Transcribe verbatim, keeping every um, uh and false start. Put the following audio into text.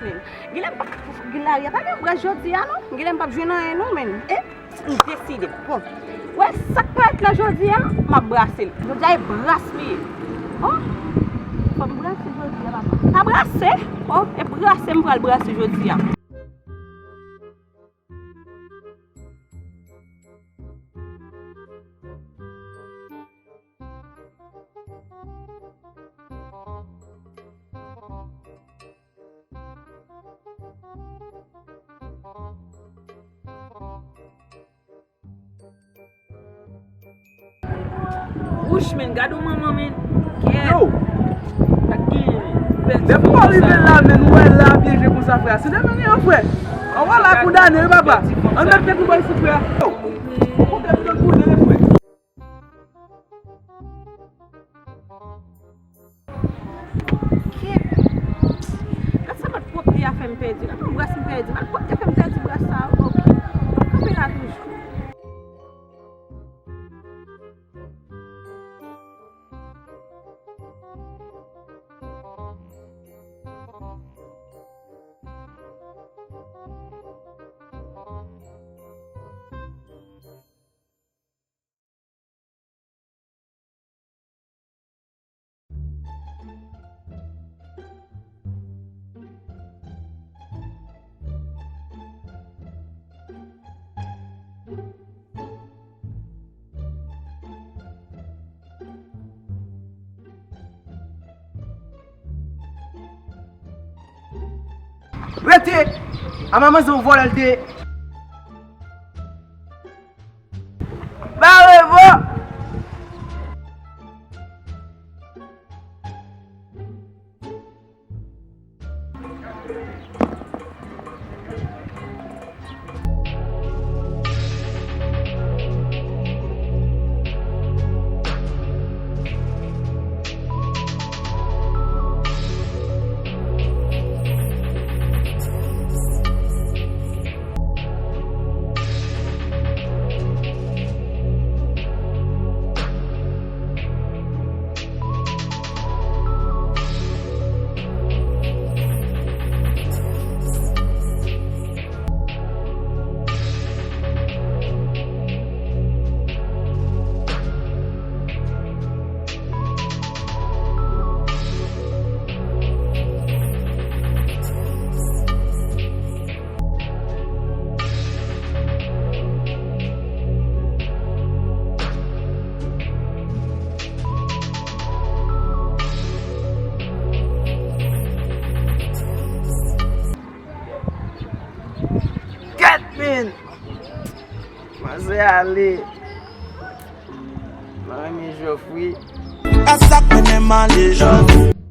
Men, genlè m p ap, gen lari a pa gen bras jodi a non. Genlè m p ap jwenn anyen non, men. E, m deside. Bon, wè sa k parèt la jodi a, m ap brase l. Jodi a e bras li ye. Oh, fò m brase jodi a, papa. Pa brase. Oh, e brase m pral brase jodi a. Wouch, men, gad yon manman, men. Kèt. Yo. Pa t gen bèl ti fanm konsa. Depi w rive la, men, ou wè la byen jwe konsa, frè. Se demen gen yon frè. An wè la kondane, wi, papa. An met tèt nou bò isit, frè. Yo. Ou konn depi tout kote, frè. Kèt. Gad sa malpwòpte a fè m pèdi. Gad yon bras m pèdi. Malpwòpte fè m pèdi bras sa a. Ok. M ap kanpe la toujou. Rete! A manman zan w vòlè l te ye. Bare vo! Kèt, men! Manzè ale. Mwen renmen Jòf, wi. E sa k mennen m ale Jòf.